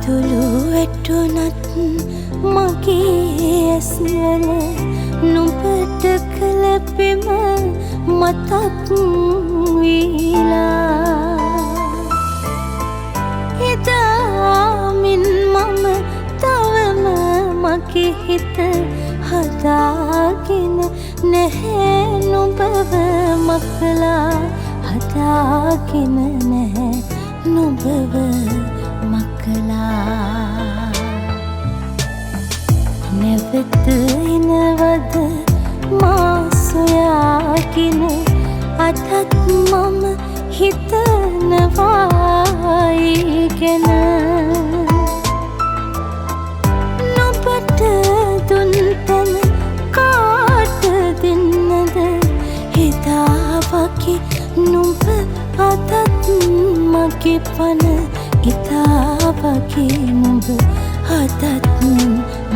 කඳුළු වැටුණත් මගේ ඇස්වල නුඹට කළ පෙම මතක් වීලා. එදා මින් මම තවම මගේ හිත හදාගෙන නැහැ නුඹව මකලා, හදාගෙන නැහැ නුඹව මකලා. නැවත එනවද මා සොයාගෙන, අදත් මම හිතනවා ඒ ගැන. නුඹට දුන් තැන කාට දෙන්නද, එදා වගේ නුඹ අදත් මගේ පණ, එදා වගේ නුඹ අදත්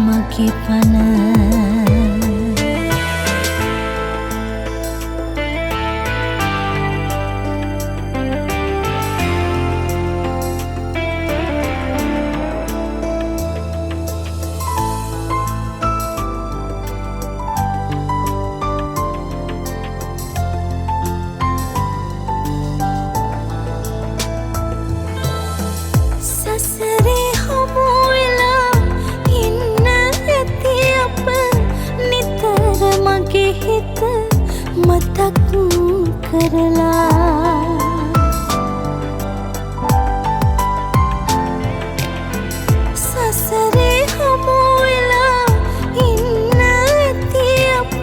මගේ පණ. සසරේ හමු වෙලා ඉන්න ඇති අප, නිතර මගේ හිත මතක් කරලා. සසරේ හමු වෙලා ඉන්න ඇති අප,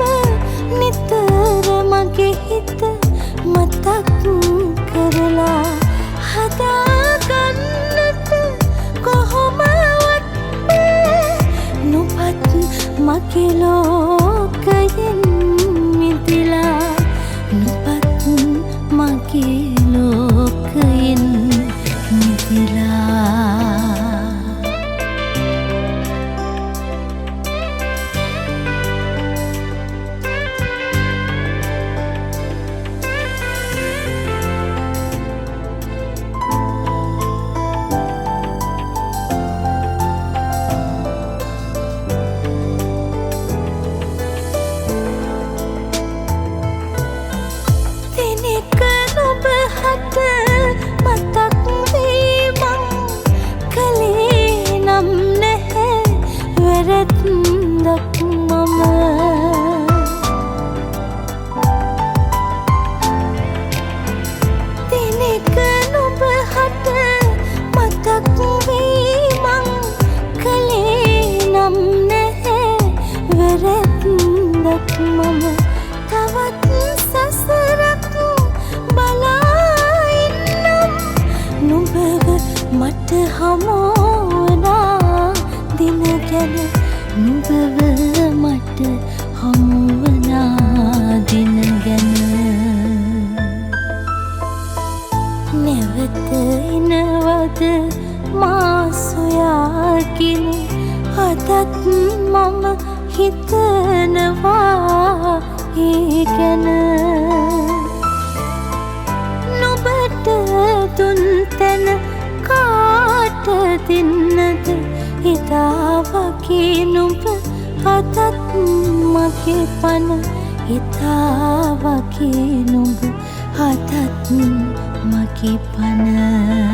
නිතර මගේ හිත මතක් කරලා. හදාගන්නට කොහොමවත් බෑ නුඹත් මගේ ලෝකයෙන් මිදිලා, නුඹත් මගේ ලෝකයෙන් මිදිලා. දිනක නුඹ හට මතක් වී මං කළේ නම් නැහැ වැරැද්දක් මම. දිනක නුඹ හට මතක් වී මං කළේ නම් නැහැ වැරැද්දක් මම. තවත් සසරක් බලා ඉන්නම් නුඹව මට හමුවනා දින ගැන, නුඹව මට හමුවනා දින ගැන. නැවත එනවද මා සොයාගෙන, අදත් මම හිතනවා ඒ ගැන. නුඹට දුන් තැන කාට දෙන්නද, එදා වගේ නුඹ අදත් මගේ පණ, එදා වගේ නුඹ අදත් මගේ පණ.